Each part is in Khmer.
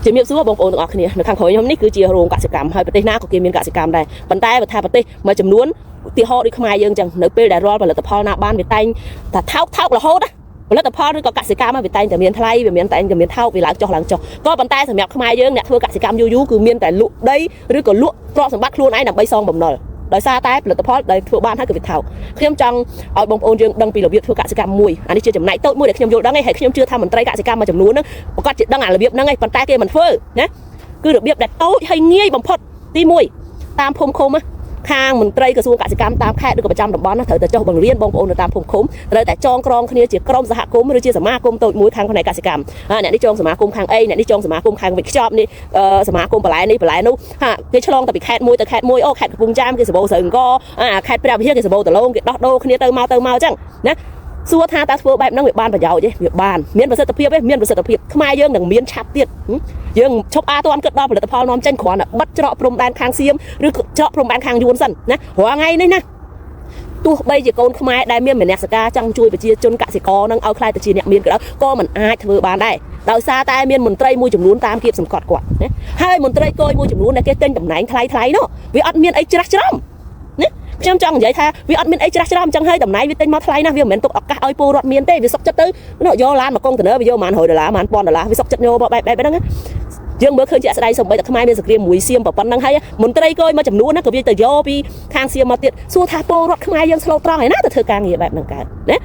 ជំរាបសួរបងប្អូនទាំងអស់គ្នានៅខាងក្រោយខ្ញុំនេះគឺជារោងកសិកម្មហើយប្រទេសណាក៏គេមានកសិកម្មដែរប៉ុន្តែបើថាប្រទេសមួយចំនួនឧទាហរណ៍ដូចខ្មែរយើងចឹងនៅពេលដែលរាល់ផលិតផលណាបានវាតែងតែថោកថោករហូតណាផលិតផលឬក៏កសិកម្មវាតែងតែមានថ្លៃវាមានតែងតែមានថោកវាឡើងចុះឡើងចុះក៏ប៉ុន្តែសម្រាប់ខ្មែរយើងអ្នកធ្វើកសិកម្មយូរយូរគឺមានតែលក់ដីឬក៏លក់ទ្រព្យសម្បត្តិខ្លួនឯងដើម្បីសងបំណុលដោយសារតែផលិតផលដែលធ្វើបានហើយគឺវាថោកខ្ញុំចង់ឲ្យបងប្អូនយើងដឹងពីរបៀបធ្វើកសិកម្មមួយអានេះជាចំណែកតូចមួយដែលខ្ញុំយល់ដឹងឯងហើយខ្ញុំជឿថាមន្ត្រីកសិកម្មមួយចំនួនហ្នឹងប្រកាសជាដឹងអារបៀបហ្នឹងឯងប៉ុន្តែគេមិនធ្វើណាគឺរបៀបដែលតូចហើយងាយបំផុតទី1តាមភូមិឃុំណាខាងមន្ត្រីក្រសួងកសិកម្មតាមខេត្តឬក៏ប្រចាំតំបន់ណាត្រូវតែចុះបង្រៀនបងប្អូននៅតាមភូមិឃុំត្រូវតែចងក្រងគ្នាជាក្រុមសហគមន៍ឬជាសមាគមតូចមួយខាងផ្នែកកសិកម្មអ្នកនេះចងសមាគមខាងអីអ្នកនេះចងសមាគមខាងវិចខ្ចប់នេះសមាគមបន្លែនេះបន្លែនោះហាគេឆ្លងតែពីខេត្តមួយទៅខេត្តមួយអូខេត្តកំពង់ចាមគេសម្បូរស្រូវអង្គអាខេត្តព្រះវិហារគេសម្បូរដលងគេដោះដូរគ្នាទៅមកទៅមកអញ្ចឹងណាសួរថាតើធ្វើបែបហ្នឹងវាបានប្រយោជន៍ទេវាបានមានប្រសិទ្ធភាពទេមានប្រសិទ្ធភាពខ្មែរយើងនឹងមានឆាប់ទៀតយើងឈប់អាទាន់គិតដល់ផលិតផលនាំចេញគ្រាន់តែបិទច្រកព្រំដែនខាងសៀមឬច្រកព្រំដែនខាងយួនសិនណារាល់ថ្ងៃនេះណាទោះបីជាកូនខ្មែរដែលមានមនសិការចង់ជួយប្រជាជនកសិករនឹងឲ្យក្លាយទៅជាអ្នកមានក៏ដោយក៏មិនអាចធ្វើបានដែរដោយសារតែមានមន្ត្រីមួយចំនួនតាមគៀបសង្កត់គាត់ណាហើយមន្ត្រីគយមួយចំនួនដែលគេទិញតំណែងថ្លៃថ្លៃនោះវាអត់មានអីច្រាស់ច្រំណាខ្ញុំចង់និយាយថាវាអត់មានអីច្រាស់ច្រំអញ្ចឹងហើយតំណែងវាទិញមកថ្លៃណាស់វាមិនមែនទុកឱកាសឲ្យពលរដ្ឋមានទេវាសុកចិត្តទៅនោះយកឡានមកកុងតឺន័រវាយកប្រហែល100ដុល្លារប្រហែល1000ដុល្លារវាសុកចិត្តយកមកបែបបែបហ្នឹងយើងមើលឃើញជាក់ស្ដែងសំបីតែខ្មែរមានសង្គ្រាមមួយសៀមប៉ុណ្ណឹងហើយមន្ត្រីគយមួយចំនួនណាក៏វាទៅយកពីខាងសៀមមកទៀតសួរថាពលរដ្ឋខ្មែរយើងស្លូតត្រង់ឯណាទៅធ្វើការងារបែបហ្នឹងកើតណា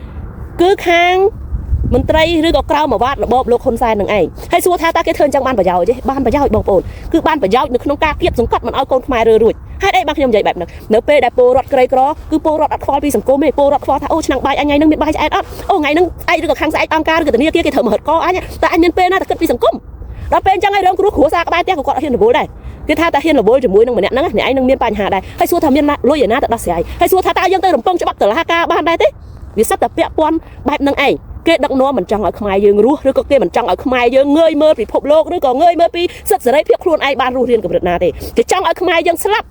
គឺខាងមន្ត្រីឬក៏ក្រៅមកវត្តរបបលោកហ៊ុនសែននឹងឯងហើយសួរថាតើគេធ្វើអញ្ចឹងបានប្រយោជន៍ទេបានប្រយោជន៍បងប្អូនគឺបានប្រយោជន៍នៅក្នុងការគៀបសង្កត់មិនឲ្យកូនខ្មែររើរួចហេតុអីបានខ្ញុំនិយាយបែបហ្នឹងនៅពេលដែលពលរដ្ឋក្រីក្រគឺពលរដ្ឋអត់ខ្វល់ពីសង្គមទេពលរដ្ឋខ្វល់ថាអូឆ្នាំងបាយអញថ្ងៃហ្នឹងមានបាយឆ្អែតអត់អូថ្ងៃហ្នឹងស្អែកឬក៏ខាងស្អែកអង្គការឬក៏ធនាគារគេត្រូវមករត់កអញតែអញមានពេលណាតែគិតពីសង្គមដល់ពេលអញ្ចឹងឯងរងគ្រោះគ្រួសារក្បែរផ្ទះក៏គាត់អត់ហ៊ានរវល់ដែរគេថាតែហ៊ានរវល់ជាមួយនឹងម្នាក់ហ្នឹងអ្នកឯងនឹងមានបញ្ហាដែរហើយសួរថាមានលុយឯណាទៅដោះស្រាយហើយសួរថាតើយើងទៅរំពឹងច្បាប់តុលាការបានដែរទេវាសិតតែពាក់ព័ន្ធបែបហ្នឹងឯងគេដឹកនាំមិនចង់ឲ្យខ្មែរយើងរស់ឬក៏គេមិនចង់ឲ្យខ្មែរយើងងើយមើលពិភពលោកឬក៏ងើយមើលពីសិទ្ធិសេរីភាពខ្លួនឯងបានរស់រានកម្រិតណាទេគេចង់ឲ្យខ្មែរយើងស្លាប់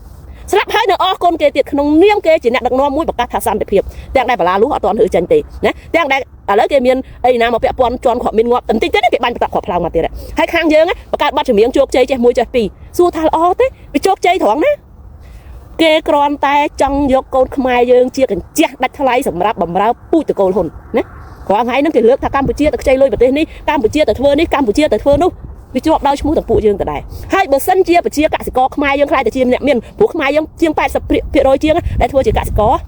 ស្លាប់ហើយនៅអស់គុណគេទៀតក្នុងនាមគេជាអ្នកដឹកនាំមួយប្រកាសថាសន្តិភាពទាំងដែលបលាលុះអត់ទាន់ហឺចេញទេណាទាំងដែលឥឡូវគេមានអីណាមកពាក់ព័ន្ធជន់គ្រាប់មានងាប់បន្តិចទៀតគេបាញ់បន្តគ្រាប់ផ្លោងមកទៀតហើយខាងយើងបង្កើតបទចម្រៀងជោគជ័យចេះមួយចេះពីរសួរថាល្អទេវាជោគជ័យត្រង់ណាគេគ្រាន់តែចង់យកកូនខ្មែរយើងជាកញ្ជះដាច់ថ្លៃសម្រាប់បំរើពូជតកូលហ៊ុនណារាល់ថ្ងៃហ្នឹងគេលើកថាកម្ពុជាទៅខ្ចីលុយប្រទេសនេះកម្ពុជាទៅធ្វើនេះកម្ពុជាទៅធ្វើនោះវាជាប់ដោយឈ្មោះទាំងពួកយើងដដែលហើយបើសិនជាប្រជាកសិករខ្មែរយើងខ្លាយទៅជាអ្នកមានព្រោះខ្មែរយើងជាង80%ជាងដែលធ្វើជាកសិក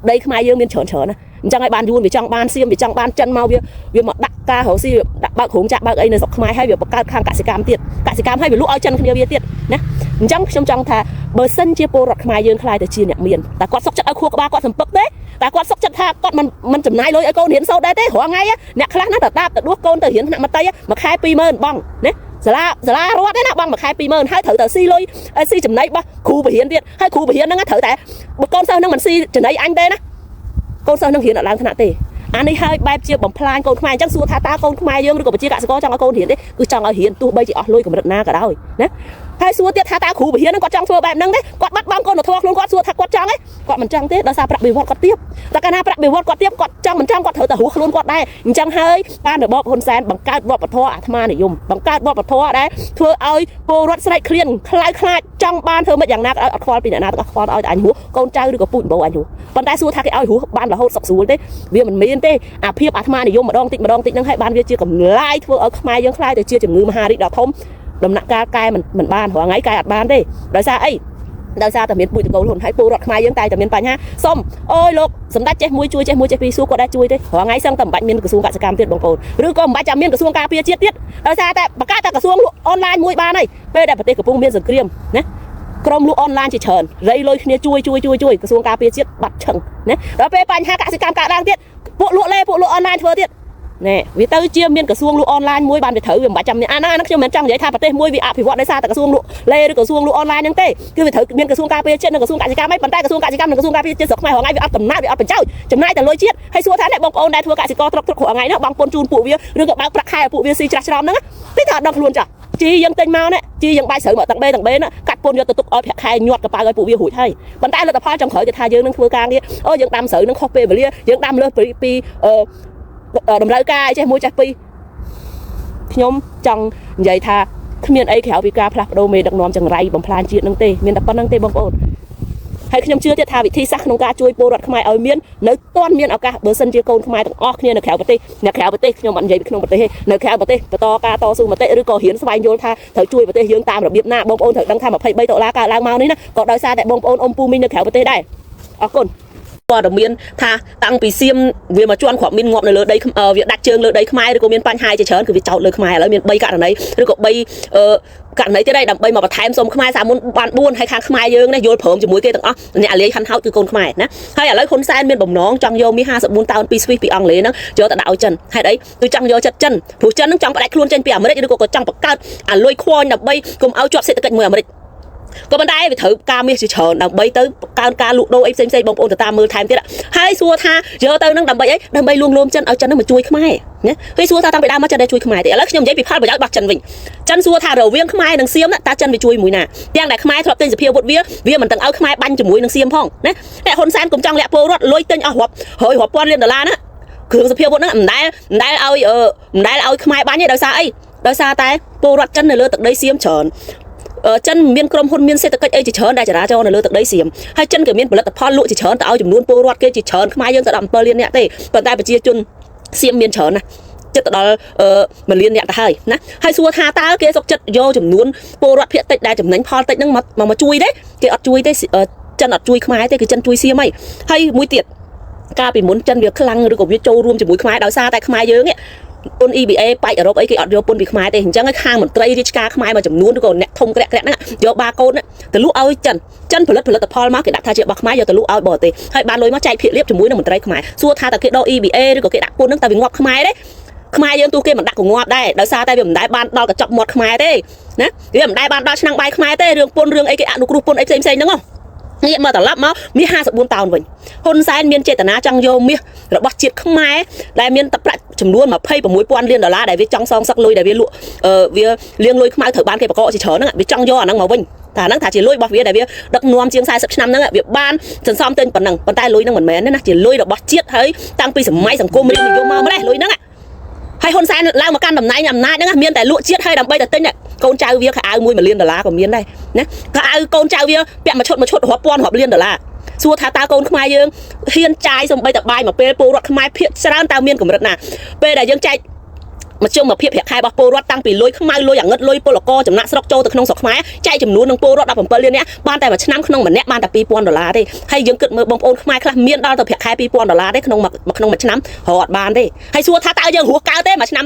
រដីខ្មែរយើងមានច្រើនច្រើនណាអញ្ចឹងឲ្យបានយួនវាចង់បានសៀមវាចង់បានចិនមកវាវាមកដាក់ការរកស៊ីដាក់បើករោងចក្របើកអីនៅស្រុកខ្មែរហើយវាបង្កើតខាងកសិកម្មទៀតកសិកម្មហើយវាលក់ឲ្យចិនគ្នាវាទៀតណាអញ្ចឹងខ្ញុំចង់ថាបើសិនជាពលរដ្ឋខ្មែរយើងខ្លាយទៅជាអ្នកមានតែគាត់សុកចិត្តឲ្យខួរក្បាលគាត់សំពឹកទេតែគាត់សុកចិត្តថាគាត់មិនមិនចំណាយលុយឲ្យកូនរៀនសូត្រដែរទេរាល់ថ្ងៃអ្នកខ្លះណាតតាបទៅដួសកូនទៅរៀនថ្នាក់មត្តេយមួយខែ20000បងណាសាលាសាលារដ្ឋទេណាបងមួយខែ20000ហើយត្រូវតែស៊ីលុយស៊ីចំណីរបស់គ្រូបរិញ្ញាទៀតហើយគ្រូបរិញ្ញាហ្នឹងត្រូវតែបើកូនសិស្សហ្នឹងមិនស៊ីចំណីអញទេណាកូនសិស្សហ្នឹងរៀនអត់ឡើងថ្នាក់ទេអានេះហើយបែបជាបំផ្លាញកូនខ្មែរអញ្ចឹងសួរថាតើកូនខ្មែរយើងឬក៏ប្រជាកសិករចង់ឲ្យកូនរៀនទេគឺចង់ឲ្យរៀនទោះបីជាអស់លុយកម្រិតណាក៏ដោយណាហើយសួរទៀតថាតើគ្រូបរិញ្ញាហ្នឹងគាត់ចង់ធ្វើបែបហ្នឹងទេគាត់បាត់បង់កូនធម៌ខ្លួនគាត់សួរថាគាត់ចង់ទេគាត់មិនចង់ទេដោយសារប្រាក់បៀវត្សគាត់ទាបតែកាលណាប្រាក់បៀវត្សគាត់ទាបគាត់ចង់មិនចង់គាត់ត្រូវតែរស់ខ្លួនគាត់ដែរអញ្ចឹងហើយបានរបបហ៊ុនសែនបង្កើតវប្បធម៌អាត្មានិយមបង្កើតវប្បធម៌ដែលធ្វើឲ្យពលរដ្ឋស្រេកឃ្លានខ្លាចខ្លាចចង់បានធ្វើម៉េចយ៉ាងណាក៏ឲ្យអត់ខ្វល់ពីអ្នកណាទាំងអស់ខ្វល់ឲ្យតែអញរស់កូនចៅឬក៏ពូជម្បោអញរស់ប៉ុន្តែសួរថាគេឲ្យរស់បានរហូតសុខស្រួលទេវាមិនមានទេអាភាពអាត្មានិយមម្ដងតិចម្ដងតិចហ្នឹងឲ្យបានវាជាកម្លាយធ្វើឲ្យខ្មែរយើងខ្លាយទៅជាជំងឺមហារីកដ៏ធំដំណាក់កាលកែមិនមិនបានរាល់ថ្ងៃកែអត់បានទេដោយសារអីដោយសារតែមានពូជតកូលហ៊ុនហើយពលរដ្ឋខ្មែរយើងតែតែមានបញ្ហាសុំអូយលោកសម្ដេចចេះមួយជួយចេះមួយចេះពីរសួរគាត់ដែរជួយទេរាល់ថ្ងៃសឹងតែមិនបាច់មានក្រសួងកសិកម្មទៀតបងប្អូនឬក៏មិនបាច់ចាំមានក្រសួងការពារជាតិទៀតដោយសារតែបង្កើតតែក្រសួងលក់អនឡាញមួយបានហើយពេលដែលប្រទេសកំពុងមានសង្គ្រាមណាក្រុមលក់អនឡាញជាច្រើនរៃលុយគ្នាជួយជួយជួយជួយក្រសួងការពារជាតិបាត់ឈឹងណាដល់ពេលបញ្ហាកសិកម្មកើតឡើងទៀតពួកលក់លេពួកលក់អនឡាញធ្វើទៀតណែវាទៅជាមានក្រសួងលក់អនឡាញមួយបានវាត្រូវវាមិនបាច់ចាំនេះអាណាហ្នឹងខ្ញុំមិនចង់និយាយថាប្រទេសមួយវាអភិវឌ្ឍដោយសារតែក្រសួងលក់លេឬក្រសួងលក់អនឡាញហ្នឹងទេគឺវាត្រូវមានក្រសួងការពារជាតិនិងក្រសួងកសិកម្មហើយប៉ុន្តែក្រសួងកសិកម្មនិងក្រសួងការពារជាតិស្រុកខ្មែររាល់ថ្ងៃវាអត់កំណត់វាអត់បញ្ចោចចំណាយតែលុយជាតិហើយសួរថាអ្នកបងប្អូនដែលធ្វើកសិករត្រុកត្រុករាល់ថ្ងៃហ្នឹងបងប្អូនជូនពួកវាឬក៏បើកប្រាក់ខែឲ្យពួកវាស៊ីច្រាស់ច្រំហ្នឹងទីថាអត់ដឹងខ្លួនចាស់ជីយើងទិញមកនេះជីយើងបាយស្រូវមកទាំងបេទាំងបេណាកាត់ពន្ធយកទៅទុកឲ្យប្រាក់ខែញាត់កប៉ៅឲ្យពួកវារួចហើយប៉ុន្តែលទ្ធផលចុងក្រោយគេថាយើងនឹងធ្វើការងារអូយើងដាំស្រូវនឹងខុសពេលវេលាយើងដាំលើសពីអឺតម្រូវការចេះមួយចេះពីរខ្ញុំចង់និយាយថា គ្មានអីក្រៅពីការផ្លាស់ប្ដូរមេដឹកនាំចង្រៃបំផ្លាញជាតិនឹងទេមានតែប៉ុណ្្នឹងទេបងប្អូនហើយខ្ញុំជឿទៀតថាវិធីសាស្ត្រក្នុងការជួយពលរដ្ឋខ្មែរឲ្យមាននៅទាន់មានឱកាសបើសិនជាកូនខ្មែរទាំងអស់គ្នានៅក្រៅប្រទេសអ្នកក្រៅប្រទេសខ្ញុំអត់និយាយពីក្នុងប្រទេសទេនៅក្រៅប្រទេសបន្តការតស៊ូមតិឬក៏រៀនស្វែងយល់ថាត្រូវជួយប្រទេសយើងតាមរបៀបណាបងប្អូនត្រូវដឹងថា23ដុល្លារកើតឡើងមកនេះណាក៏ដោយសារតែបងប្អូនអ៊ំពូមីងនៅក្រៅប្រទេសដែរអរគុណព័ត៌មានថាតាំងពីសៀមវាមកជន់គ្រាប់មីនងាប់នៅលើដីវាដាច់ជើងលើដីខ្មែរឬក៏មានបញ្ហាជាច្រើនគឺវាចោតលើខ្មែរឥឡូវមាន3ករណីឬក៏3អឺករណីទៀតដែរដើម្បីមកបន្ថែមសុំខ្មែរសាមុនបាន4ហើយខាងខ្មែរយើងនេះយល់ព្រមជាមួយគេទាំងអស់អ្នកអាលាយខាន់ហោចគឺកូនខ្មែរណាហើយឥឡូវហ៊ុនសែនមានបំណងចង់យកមាស54តោនពីស្វីសពីអង់គ្លេសហ្នឹងយកទៅដាក់ឲ្យចិនហេតុអីគឺចង់យកចិត្តចិនព្រោះចិនហ្នឹងចង់ផ្ដាច់ខ្លួនចេញពីអាមេរិកឬក៏ចង់បង្កើតអាលុយខ្វញដើម្បីកុំឲ្យជាប់សេដ្ឋកិច្ចមួយអាមេរិកក៏ប៉ុន្តែវាត្រូវការមាសជាច្រើនដើម្បីទៅកើនការលក់ដូរអីផ្សេងផ្សេងបងប្អូនទៅតាមមើលថែមទៀតហើយសួរថាយកទៅនឹងដើម្បីអីដើម្បីលួងលោមចិនឲ្យចិននឹងមកជួយខ្មែរណាហើយសួរថាតាំងពីដើមមកចិនได้ជួយខ្មែរទេឥឡូវខ្ញុំនិយាយពីផលប្រយោជន៍របស់ចិនវិញចិនសួរថារវាងខ្មែរនិងសៀមតើចិនវាជួយមួយណាទាំងដែលខ្មែរធ្លាប់ទិញសភាវុធវាវាមិនទាំងឲ្យខ្មែរបាញ់ជាមួយនឹងសៀមផងណាតែហ៊ុនសែនកុំចង់លាក់ពលរដ្ឋលុយទិញអស់រាប់រយរាប់ពាន់លានដុល្លារណាគ្រឿងសភាវុធហ្នឹងមិនដែលមិនដែលឲ្យមិនដែលឲ្យខ្មែរបាញ់ទេដោយសារអីដោយសារតែពលរដ្ឋចិននៅលើទឹកដីសៀមច្រើនចិនមានក្រុមហ៊ុនមានសេដ្ឋកិច្ចអីជាច្រើនដែលចរាចរនៅលើទឹកដីសៀមហើយចិនក៏មានផលិតផលលក់ជាច្រើនទៅឲ្យចំនួនពលរដ្ឋគេជាច្រើនខ្មែរយើងទៅ17លានអ្នកទេប៉ុន្តែប្រជាជនសៀមមានច្រើនណាស់ចិត្តទៅដល់1លានអ្នកទៅហើយណាហើយសួរថាតើគេសុកចិត្តយកចំនួនពលរដ្ឋភាគតិចដែលចំណេញផលតិចហ្នឹងមកមកជួយទេគេអត់ជួយទេចិនអត់ជួយខ្មែរទេគឺចិនជួយសៀមហើយហើយមួយទៀតកាលពីមុនចិនវាខ្លាំងឬក៏វាចូលរួមជាមួយខ្មែរដោយសារតែខ្មែរយើងនេះពន្ធ EBA ប៉ែកអឺរ៉ុបអីគេអត់យកពន្ធពីខ្មែរទេអញ្ចឹងឲ្យខាងមន្ត្រីរាជការខ្មែរមួយចំនួនឬក៏អ្នកធំក្រាក់ក្រាក់ហ្នឹងយកបាកូដទៅលក់ឲ្យចិនចិនផលិតផលិតផលមកគេដាក់ថាជារបស់ខ្មែរយកទៅលក់ឲ្យបរទេសហើយបានលុយមកចែកភាគលាភជាមួយនឹងមន្ត្រីខ្មែរសួរថាតើគេដក EBA ឬក៏គេដាក់ពន្ធហ្នឹងតើវាងាប់ខ្មែរទេខ្មែរយើងទោះគេមិនដាក់ក៏ងាប់ដែរដោយសារតែវាមិនដែលបានដល់កញ្ចប់មាត់ខ្មែរទេណាវាមិនដែលបានដល់ឆ្នាំងបាយខ្មែរទេរឿងពន្ធរឿងអីគេអនុគ្រោះពន្ធអីផ្សេងផ្សេងហ្នឹងហ៎ងាកមកត្រឡប់មកមាស54តោនវិញហ៊ុនសែនមានចេតនាចង់យកមាសរបស់ជាតិខ្មែរដែលមានទឹកប្រាក់ចំនួន26,000លានដុល្លារដែលវាចង់សងសឹកលុយដែលវាលក់វាលាងលុយខ្មៅត្រូវបានគេបកកជាច្រើនហ្នឹងវាចង់យកអាហ្នឹងមកវិញតែអាហ្នឹងថាជាលុយរបស់វាដែលវាដឹកនាំជាង40ឆ្នាំហ្នឹងវាបានសន្សំទិញប៉ុណ្ណឹងប៉ុន្តែលុយហ្នឹងមិនមែនទេណាជាលុយរបស់ជាតិហើយតាំងពីសម័យសង្គមរាស្ត្រនិយមមកម្លេះលុយហ្នឹងហើយហ៊ុនសែនឡើងមកកាន់តំណែងអំណាចហ្នឹងមានតែលក់ជាតិហើយដើម្បីតែទិញកូនចៅវាខោអាវ1លានដុល្លារក៏មានដែរណាខោអាវកូនចៅវាពាក់មួយឈុតមួយឈុតរាប់ពាន់រាប់លានដុល្លារសួរថាតើកូនខ្មែរយើងហ៊ានចាយសំបីតបាយមកពេលពលរដ្ឋខ្មែរភាគច្រើនតើមានកម្រិតណាពេលដែលយើងចែកមធ្យមភាពប្រាក់ខែរបស់ពលរដ្ឋតាំងពីលុយខ្មៅលុយអាងឹតលុយពលករចំណាក់ស្រុកចូលទៅក្នុងស្រុកខ្មែរចែកចំនួននឹងពលរដ្ឋ17លាននាក់បានតែមួយឆ្នាំក្នុងម្នាក់បានតែ2000ដុល្លារទេហើយយើងគិតមើលបងប្អូនខ្មែរខ្លះមានដល់ទៅប្រាក់ខែ2000ដុល្លារទេក្នុងក្នុងមួយឆ្នាំរកអត់បានទេហើយសួរថាតើយើងរស់កើតទេមួយឆ្នាំ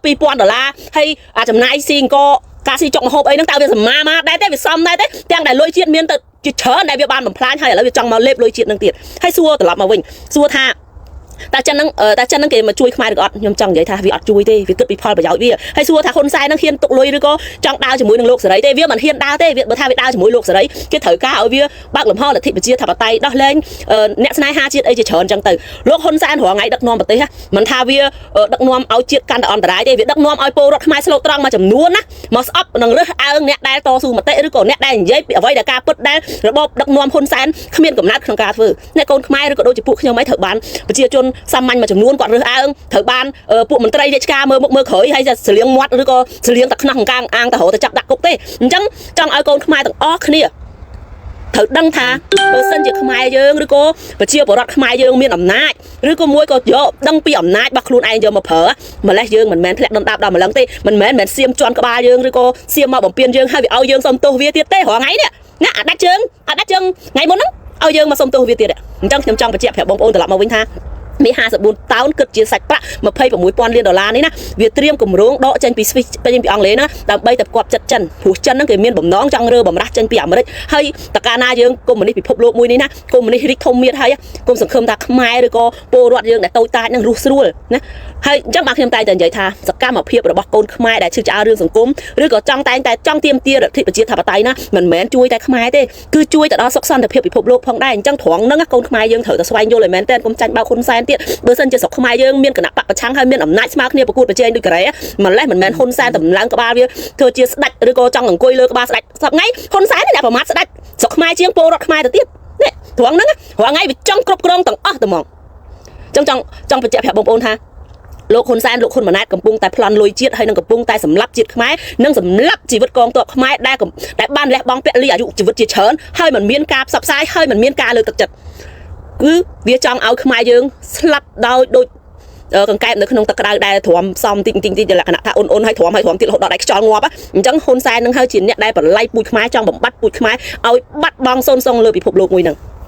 2000ដុល្លារហើយអាចំណាយស៊ីអង្គការស៊ីចុកមហូបអីហ្នឹងតើវាសមាមកដែរទេវាសមដែរទេទាំងដែលលុយជាតិមានទៅជាច្រើនដែលវាបានបំផ្លាញហើយឥឡូវវាចង់មកលេបលុយជាតិហ្នឹងទៀតហើយសួរត្រឡប់មកវិញសួរថាតើចិនហ្នឹងតើចិនហ្នឹងគេមកជួយខ្មែរឬក៏អត់ខ្ញុំចង់និយាយថាវាអត់ជួយទេវាគិតពីផលប្រយោជន៍វាហើយសួរថាហ៊ុនសែនហ្នឹងហ៊ានទុកលុយឬក៏ចង់ដើរជាមួយនឹងលោកសេរីទេវាមិនហ៊ានដើរទេវាបើថាវាដើរជាមួយលោកសេរីគេត្រូវការឲ្យវាបើកលំហលទ្ធិប្រជាធិបតេយ្យដោះលែងអ្នកស្នេហាជាតិអីជាច្រើនចឹងទៅលោកហ៊ុនសែនរាល់ថ្ងៃដឹកនាំប្រទេសមិនថាវាដឹកនាំឲ្យជាតិកាន់តែអន្តរាយទេវាដឹកនាំឲ្យពលរដ្ឋខ្មែរស្លូតត្រង់មួយចំនួនណាមកស្អប់នឹងរើសអើងអ្នកដែលតស៊ូមតិឬក៏អ្នកដែលនិយាយពីអ្វីដែលការពិតដែលរបបដឹកនាំហ៊ុនសែនគ្មានកំណត់ក្នុងការធ្វើអ្នកកូនខ្មែរឬក៏ដូចជាពួកខ្ញុំអីត្រូវបានប្រជាជនសាមញ្ញមួយចំនួនគាត់រើសអើងត្រូវបានពួកមន្ត្រីរាជការមើលមុខមើលក្រោយហើយសលៀងមាត់ឬក៏សលៀងតែខ្នោះកាងអាងទៅរកទៅចាប់ដាក់គុកទេអញ្ចឹងចង់ឲ្យកូនខ្មែរទាំងអស់គ្នាត្រូវដឹងថាបើសិនជាខ្មែរយើងឬក៏ប្រជាពលរដ្ឋខ្មែរយើងមានអំណាចឬក៏មួយក៏យកដឹងពីអំណាចរបស់ខ្លួនឯងយកមកប្រើម្លេះយើងមិនមែនធ្លាក់ដុនដាបដល់ម្លឹងទេមិនមែនមិនសៀមជន់ក្បាលយើងឬក៏សៀមមកបំពេញយើងហើយវាឲ្យយើងសុំទោសវាទៀតទេរាល់ថ្ងៃនេះណាអាដាច់ជើងអាដាច់ជើងថ្ងៃមុនហ្នឹងឲ្យយើងមកសុំទោសវាទៀតអញ្ចឹងខ្ញុំចង់បញ្ជាក់ប្រាប់បងប្អូនត្រឡប់មកវិញថាមាស54តោនគិតជាសាច់ប្រាក់26,000លានដុល្លារនេះណាវាត្រៀមគម្រោងដកចេញពីស្វីសចេញពីអង់គ្លេសណាដើម្បីតែផ្គាប់ចិត្តចិនព្រោះចិនហ្នឹងគេមានបំណងចង់រើបំរាស់ចេញពីអាមេរិកហើយតកាលណាយើងកុម្មុយនីសពិភពលោកមួយនេះណាកុម្មុយនីសរីកធំមៀតហើយកុំសង្ឃឹមថាខ្មែរឬក៏ពលរដ្ឋយើងដែលតូចតាចហ្នឹងរស់ស្រួលណាហើយអញ្ចឹងបាទខ្ញុំតែងតែនិយាយថាសកម្មភាពរបស់កូនខ្មែរដែលឈឺឆ្អាលរឿងសង្គមឬក៏ចង់តែងតែចង់ទាមទារលទ្ធិប្រជាធិបតេយ្យណាមិនមែនជួយតែខ្មែរទេគឺជួយទៅដល់សុខសន្តិភាពពិភពលោកផងដែរអញ្ចឹងត្រង់ហ្នឹងកូនខ្មែរយើងត្រូវតែស្វែងយល់ឲ្យមែនទែនកុំចាញ់បោកហ៊ុនសែនទៀតបើសិនជាស្រុកខ្មែរយើងមានគណៈបកប្រឆាំងហើយមានអំណាចស្មើគ្នាប្រកួតប្រជែងដូចកូរ៉េម្លេះមិនមែនហ៊ុនសែនតម្លើងក្បាលវាធ្វើជាស្ដេចឬក៏ចង់អង្គុយលើក្បាលស្ដេចសប្ងៃហ៊ុនសែនអ្នកប្រមាថស្ដេចស្រុកខ្មែរជាងពលរដ្ឋខ្មែរទៅទៀតនេះត្រង់ហ្នឹងរាល់ថ្ងៃវាចង់គ្រប់គ្រងទាំងអស់តែហ្មងចង់ចង់ចង់បញ្ជាក់ប្រាប់បងប្អូនថា លោកហ៊ុនសែនលោកហ៊ុនម៉ាណែតកំពុងតែប្លន់លុយជាតិហើយនឹងកំពុងតែសម្លាប់ជាតិខ្មែរនិងសម្លាប់ជីវិតកងទ័ពខ្មែរដែលដែលបានលះបង់ពលីអាយុជីវិតជាច្រើនហើយមិនមានការផ្សព្វផ្សាយហើយមិនមានការលើកទឹកចិត្តគឺវាចង់ឲ្យខ្មែរយើងស្លាប់ដោយដូចកង្កែបនៅក្នុងទឹកក្តៅដែលទ្រាំផ្សំតិចតិចតិចលក្ខណៈថាអ៊ុនអ៊ុនហើយទ្រាំហើយទ្រាំទៀតរហូតដល់ដៃខ្យល់ងាប់អញ្ចឹងហ៊ុនសែននឹងហើយជាអ្នកដែលប្រឡ័យពូជខ្មែរចង់បំបត្តិពូជខ្មែរឲ្យបាត់បង់សូនសុងលើពិភពលោកមួយហ្នឹង។